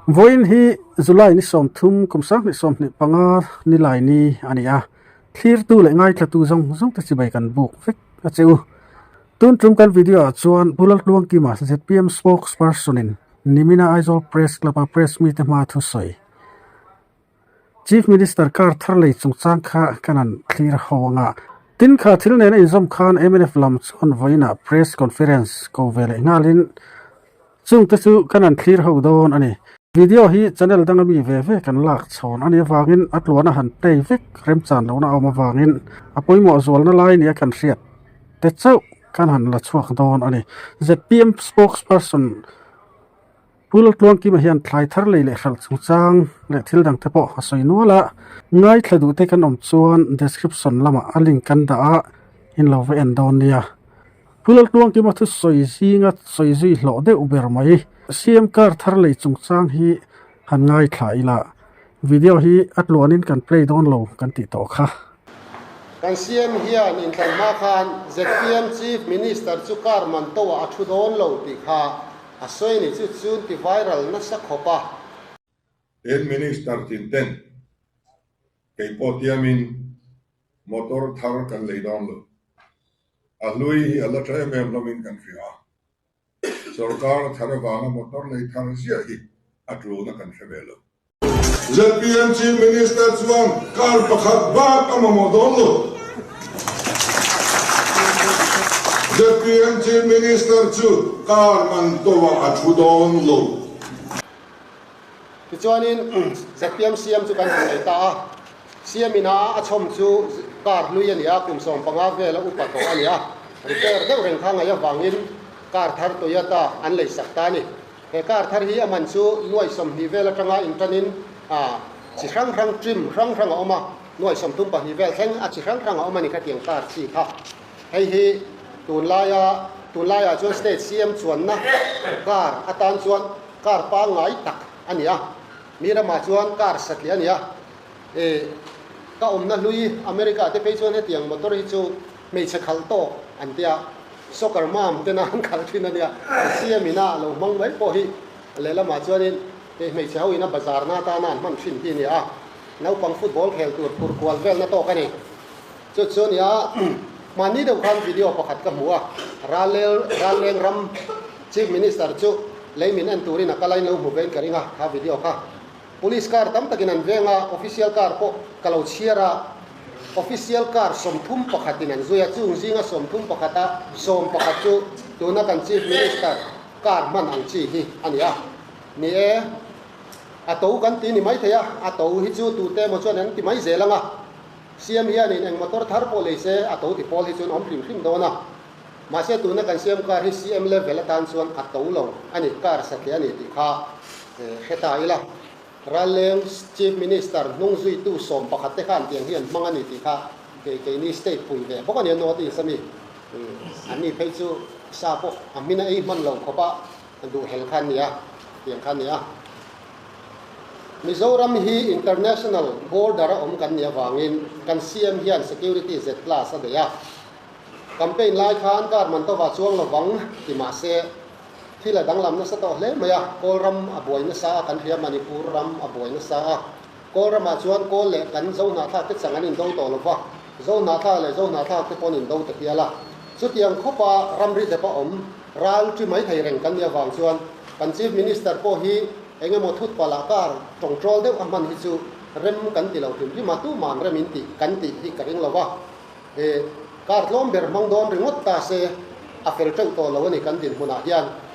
Vawiin hi July ni 30 kum 2025 ni lai ni a ni a, thlirtu leh ngaithlatu zawng zawng te chibai kan buk vek a che u. Tun tum kan video ah chuan Pu Laltluangkima zpm spokesperson in nimina Aizawl Press Club a press mite hma thusawi Chief Minister car thar lei chungchang kha kan han thlir ho anga. Tin kha thil nena inzawm khan mnf lam chuan vawiinah press conference ko ve leh nghalin chungte chu kan han thlir ho dawn a ni. Video hi channel danga mi ve ve kan lak chhawn a nih avangin a tluana han play vek remchan lohna a awm avangin a pawimawh zualna lai nia kan hriat te chauh kan han la chhuak dawn a ni. Zpm spokesperson. Pu Laltluangkima hian thlai thar lei leh hralh chungchang leh thil dang te pawh a sawi nual a, ngaithla duh te kan awm chuan description lamah a link kan dah a, in lo va en dawn nia. Pu Laltluangkima thu sawi zinga sawi zui hlawh deuh ber mai. CM car thar lei chungchang hi han ngaithla ila, video hi a tluanin kan play dawn lo kan tih tawh kha. Kan CM hian inthlan hma khan zpm Chief Minister chu car man to ah a thu dawn lo tih kha A sawi ni chu chun ti viral nasa khawp a. Ten Minister tin ten kei pawh tiamin motor thar kan lei dawn lo. A hlui hi a la tha em em hlawmin kan hria a. Sorkar thar avanga motor lei thar ziah hi a tulna kan hre ve lo. Zpm Chief Minister chuan car pakhat bak a mamawh dawn lo. Zpm Chief Minister chu car man tawah a thu dawn lo. Tichuanin zpm CM chu kan han nei ta a, CM ina a chhawm chu car hlui a ni a, kum 15 vel a upa tawh a ni a, repair deuh reng kha ngaih avangin car thar Toyota an leisak ta a ni. He car thar hi a man chu nuai 20 vel atanga intanin a chi hrang hrang trim hrang hrang a awm a, nuai 32 vel thleng a chi hrang hrang a awm a ni khatiang car chi kha. Hei hi tunlaia tunlaiah chuan state CM chuanna car atan chuan car pangngai tak a ni a, mi ramah chuan car satliah a ni a. E ka awmna hlui America te phei chuan hetiang motor hi chu hmeichhe khalh tawk an tia. Soccer mom tena an khalh thin a nia, CM ina a lo hmang mai pawh hi lehlamah chuanin hei hmeichhe ho ina bazar na atana an hman thin hi a ni a, naupang football khel tur phur kual velna tawk a ni. Chu chu a nia, hmanni deuh khan video pakhat ka hmu a, Rallel Ralleng ram Chief Minister chu lei min en turin a kal a, in lo hmu vein ka ring a, kha video kha. Police car tam takin an veng a, official car pawh ka lo chhiar a, official car 31 in an zui a, chung zinga 31 a 11 chu tuna kan Chief Minister car hman ang chi hi a ni a. Ni e, a to kan ti ni maithei a, a to hi chu tute emaw chuan an ti mai zel ang a, CM hianin eng motor thar pawh lei se a to ti pawl hi chuan awm hrim hrim dawn a, mahse tuna kan CM car hi CM level atan chuan a to lo a ni, car satliah a ni tih kha hre ta ila. Ralleng Chief Minister hnung zuitu 11 te khan tiang hi an hmang a ni tih kha kei keini state pui ve bawk a ni a North East ami an ni phei chu sa pawh a hmin a ei hman lo khawp a duh hel kha an ni a tiang kha a ni a. Mizoram hi international border a awm kan nih avangin kan CM hian security Z plus a nei a. Campaign lai khan car man tova chuang lovang ti mahse Thil a danglam nasa tawh hle mai a, Kawl ram a buai nasa a, kan hria Manipur ram a buai nasa a. Kawl ramah chuan Kawl leh kan Zohnahthlak te chang an indo tawh lo va, Zohnahthlak leh Zohnahthlak te pawh an indo ta hial a. Chutiang khawpa ramri depa awm ral ṭi mai thei reng kan nih avang chuan kan Chief Minister pawh hi eng emaw thut palh ah car tawngṭawl deuh a hman hi chu rem kan ti lo hrim hrim a, tuman rem in tih kan tih hi ka ring lo va. He car tlawm ber hmang dawn ringawt ta se a fel teuh tawh lo a ni kan dinhmunah hian.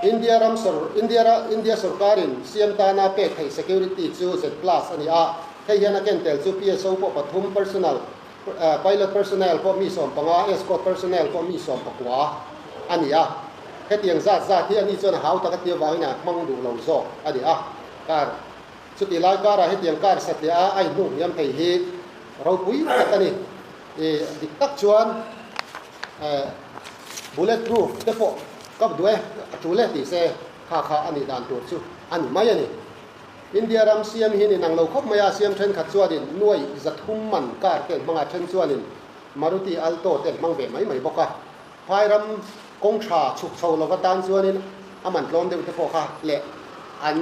India ram sawr India ra India sawrkarin siam tana pek theih security chu Z plus a ni a, hei hian a ken tel chu PSO pawh pathum personal pilot personnel pawh mi 15, escort personnel pawh mi 19 a ni a. Hetiang zat zat hi ani chuan a hau tak a ti avangin a hmang duh lo zawk a ni a. Car chutih lai karah hetiang car satliah a a inhnuh hniam thei hi Ropui tak a ni. I dik tak chuan bullet proof te pawh ka duh e, a tul e tih se kha kha a nih dan tur chu a ni mai a ni. India ram siam hi ni nang lo khawp mai a, siam thenkhat chuanin nuai 300 man car te an hmang a, then chuanin Maruti Alto te an hmang ve mai mai bawk a. Phai ram kawng tha chhuk chho lova tan chuanin a man tlawm deuh te pawh kha leh an.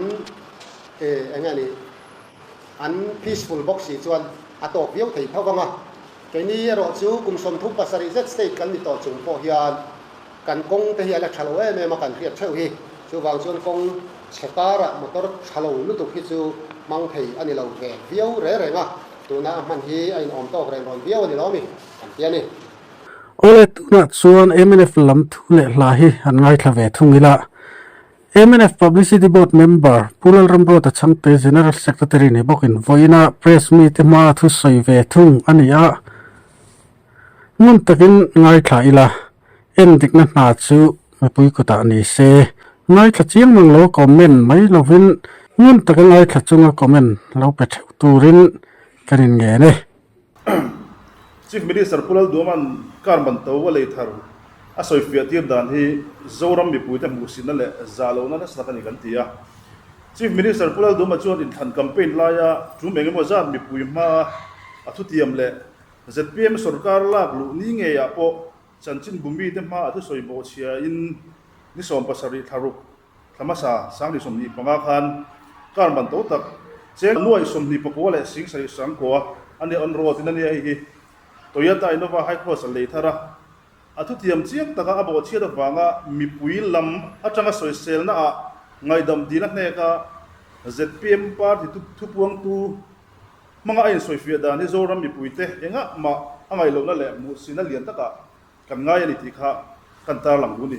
Eng nge ni an peaceful bawk si chuan a tawk viau thei tho vang a. Keini erawh chu kum 37 zet state kan ni tawh chung pawh hian kan kawng te hi a la tha lo em em a kan hriat theuh hi. Chuvang chuan kawng chhe karah motor tha lo lutuk hi chu hmang thei a ni lo ve viau re reng a, tuna a hman hi a inawm tawk reng rawn viau a ni lo mi kan ti a ni. Awle tunah chuan mnf lam thu leh hla hi an ngaithla ve thung ila. Mnf Publicity Board member Pu Lalramruata Chhangte General Secretary ni bawkin vawiina Press mite hmaa thusawi ve thung a ni a, ngun takin ngaithla ila, en dikna hna chu mipui kutah ni se. Ngaithla chiang mang lo comment mai lovin ngun taka ngaithla chunga comment lo pe theuh turin kan inngen e. Chief Minister Pu Lalduaman car man to a lei thar a sawifiah tir dan hi Zoram mipuite hmuhsitna leh zah lohna nasa tak a ni kan ti a. Chief Minister Pu Lalduama chuan inthlan campaign laia tum eng emaw zat mipui hmaa a thutiam leh zpm sorkar lak luh ni ngeiah pawh chanchin bumite hmaa a thusawi bawhchhiain ni 70 thlaruk Thla hmasa 2025 khan car man to tak cheng nuai 24 leh 70 sangkua a nia on road in a nia hei hi Toyota Innova Hycross a lei thar a, a thutiam chiang taka a bawhchhiat avanga mipui lam atanga sawiselna ah ngaihdam dil a hnek a, zpm party thupuangtu hmanga a insawifiah dan hi Zoram mipuite engah mah a ngaihlohna leh hmuhsina lian takah Kan ngai a ni tih kha kan tarlang duh a ni.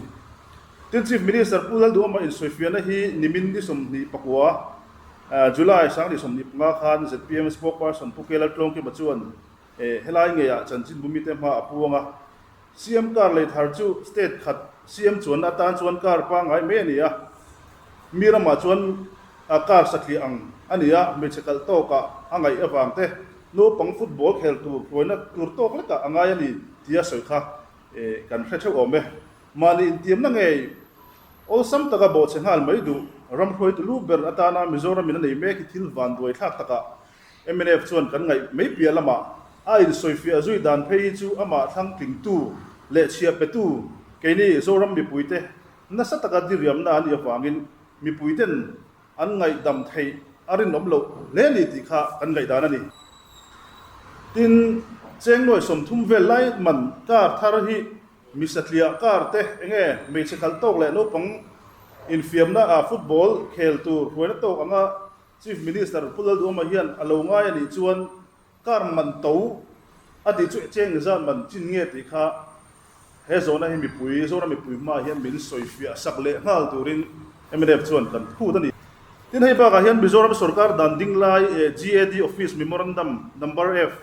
Tin, Chief Minister Pu Lalduhawma insawifiahna hi nimin ni 29, July 2025 khan zpm Spokesperson Pu K Laltlawngkima chuan helai ngeiah chanchinbu mite hma a puang a. CM car lei thar chu state khat CM chuanna atan chuan car pangngai mai a ni a. Mi ramah chuan car satliah ang a ni a, hmeichhe kalh tawkah a ngaih avang te, naupang football khel tur hruaina tur tawk lekah a ngai a ni tia sawi kha kan hre theuh awm e. Mahni intiamna ngei awlsam taka bawhchhe nghal mai duh ram hruaitu lu ber atana Mizoramin a nei mek hi thil vanduai thlak takah mnf chuan kan ngaih mai piah lamah a insawifiah zui dan phei hi chu amah thlangtlingtu leh chhiah petu keini Zoram mipuite nasa taka diriamna a nih avangin mipuiten an ngaihdam theih a rinawm loh hle a ni tih kha kan ngaihdan a ni. Tin, cheng nuai 30 vel lai man car thar hi mi satliah car te enge hmeichhe khalh tawk leh naupang infiamna ah football khel tur hruaina tawk anga Chief Minister Pu Lalduhawma hian a lo ngai a nih chuan Car man to a tih chu cheng zat man chin nge tih kha he zawhna hi mipui, Zoram mipui hmaah hian min sawifiah sak leh nghal turin mnf chuan kan phut a ni. Tin, hei bakah hian Mizoram sorkar dan ding lai GAD Office Memorandum Number F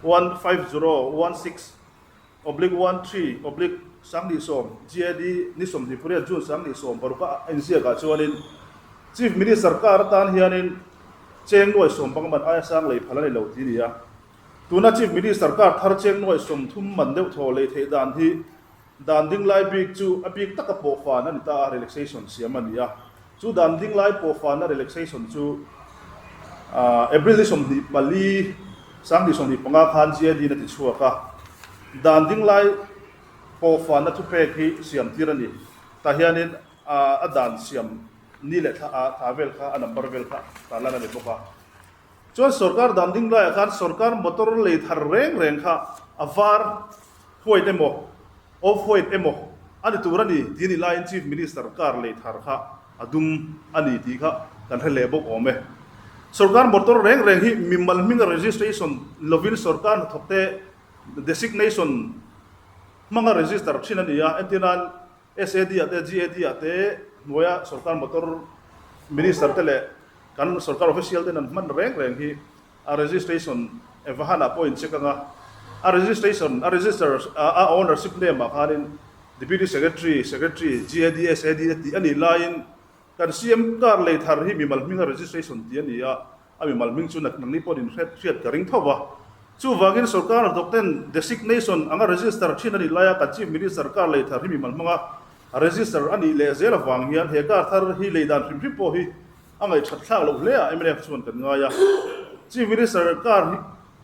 15016 oblique 13 oblique 2010 GAD ni 28 June 2016 a inziakah chuanin Chief Minister kar atan hianin cheng nuai sawm panga man aia sang lei phal a ni lo tih a ni a. Tuna Chief Minister kar thar cheng nuai 30 man deuh thaw lei theih dan hi dan ding lai bik chu a bik taka pawhfan a ni ta a, relaxation siam a ni a. Chu dan ding lai pawhfana relaxation chu April ni 24, 2025 khan GAD-in a ti chhuak a. Dan ding lai pawhfana thupek hi siam tir a ni. Tah hianin a dan siam ni leh thla thla vel kha a number vel kha tarlan a ni bawk a. Chuan sorkar dan ding laiah khan sorkar motor lei thar reng reng kha a var white emaw Off white emaw a ni tur a ni tih a nih laiin Chief Minister car lei thar kha a dum a ni tih kha kan hre leh bawk awm e. Sorkar motor reng reng hi mimal hminga registration lovin sorkar hnathawkte designation hmanga register thin a ni a, entirnan SAD ah te GAD ah te hnuaia sorkar motor Minister te leh kan sorkar official ten an hman reng reng hi A registration Evahan ah pawh in check anga, a registration, a register a ownership name ah khanin Deputy Secretary, Secretary, GAD, SAD te tih a nih laiin kan CM car lei thar hi mimal hminga registration tih a ni a, a mimal hming chu nangni pawhin in hriat ka ring tho va. Chuvangin sorkar hnathawk ten designation anga register thin a nih laia kan Chief Minister car lei thar hi mimal hmanga register a nih leh zel avang hian he car thar hi lei dan hrim hrim pawh hi A ngaihṭhat thlak loh hle a mnf chuan kan ngai a. Chief Minister car hi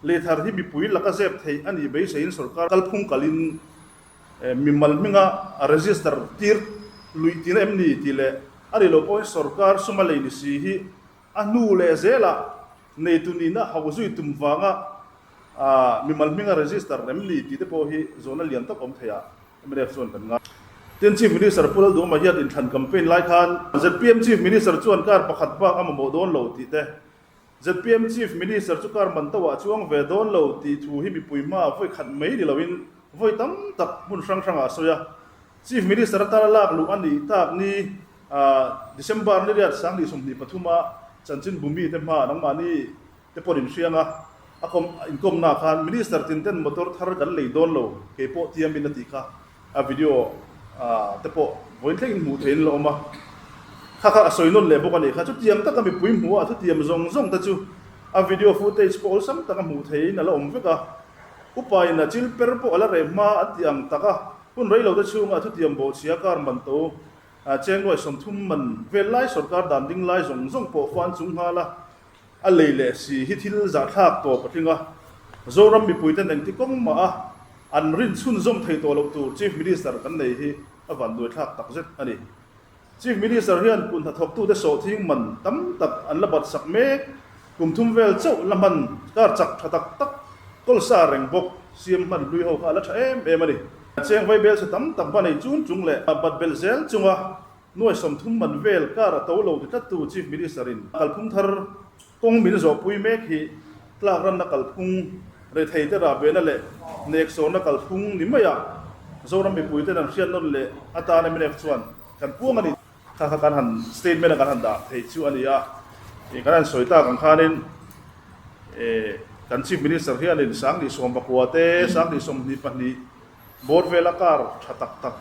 lei thar hi mipui laka zep theih a nih beiseiin sorkar kalphung kalin mimal hminga a register tir luih tina em ni tih leh a nih loh pawhin sorkar suma lei ni si hi A hnu leh zelah neitu nihna hauh zui tum vanga mimal hminga register rem ni tih te pawh hi zawhna lian tak awm thei a mnf chuan kan ngai. Tin, Chief Minister Pu Lalduhawma hian inthlan campaign lai khan zpm Chief Minister chuan car pakhat bak a mamawh dawn lo tih te, zpm Chief Minister chu car man to ah chuang ve dawn lo tih thu hi mipui hmaah vawi khat mai ni loin vawi tam tak hmun hrang hrangah a sawi a. Chief Minister atana lak luh a nih tak ni December ni riat 2023 a chanchinbu mite hmaah nangmahni te pawh in hriang a, a kawm inkawmnaah khan Minister tin ten motor thar kan lei dawn lo kei pawh tiamin a tih kha a video te pawh vawiin thlengin hmuh theihin la awm a, kha kha a sawi nawn leh bawk a nih kha. Chutiang taka mipui hmuh a thutiam zawng zawng te chu a video footage pawh awlsam taka hmuh theihin a la awm vek a, upa in a chil per pawh a la reh hma an tih ang taka hun reilo te chhunga a thutiam bawhchhia kar man to Cheng nuai 30 man vel lai sorkar dan ding lai zawng zawng pawh fan chung nghal a, a lei leh si hi thil zahthlak tawp a tling a. Zoram mipuiten engti kawng mah a an rin chhunzawm thei tawh loh tur Chief Minister kan nei hi a vanduaithlak takzet a ni. Chief Minister hian kut hnathawktute sawhthing man tam tak an la bat sak mek, kum thum vel chauh la hman kar chak tha tak tak kawlsa reng bawk siam hman hlui ho kha a la tha em em a ni. Cheng vaibel chhe tam tak va nei chun chung leh bat belh zel chunga nuai 30 man vel kar a to lo ti tlattu Chief Minister in kalphung thar kawng min zawhpui mek hi tlak ranna kalphung retheite rahbehna leh neksawrna kalphung ni maiah Zoram mipuiten an hriat nawn leh atan mnf chuan kan puang a ni. Kha kha kan han statement a kan han dah theih chu a ni a, kan han sawi tak ang khanin kan Chief Minister hianin 1019 te, 1022 bawr vela car tha tak tak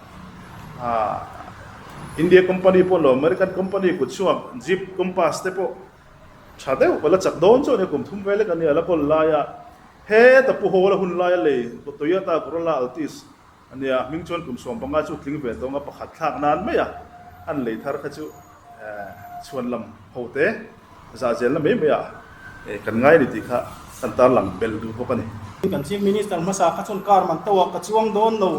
India company pawh ni lo American company kut chhuak Jeep Compass te pawh tha deuh a la chak dawn chu a ni, kum thum vel lek a nia a la kawl lai a, heta Pu Hawla hun laia lei Toyota Corolla Altis A nia, hming chuan kum 15 chu tling ve tawnga pakhat thlak nan mai a, an lei thar kha chu chhuan lam ho te zah zelna mai mai ah kan ngai a ni tih kha kan tarlang belh duh bawk a ni. Kan Chief Minister hmasa kha chuan car man to ah ka chuang dawn lo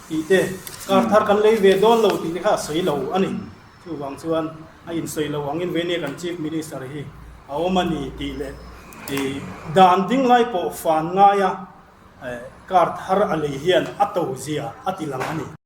tih te, car thar kan lei ve dawn lo tih te kha a sawi lo a ni. Chuvang chuan a insawi lo angin ve nia kan Chief Minister hi a awm a ni tih leh dan ding lai pawh fan ngai a, Car thar a lei hian a to zia a ti lang a ni.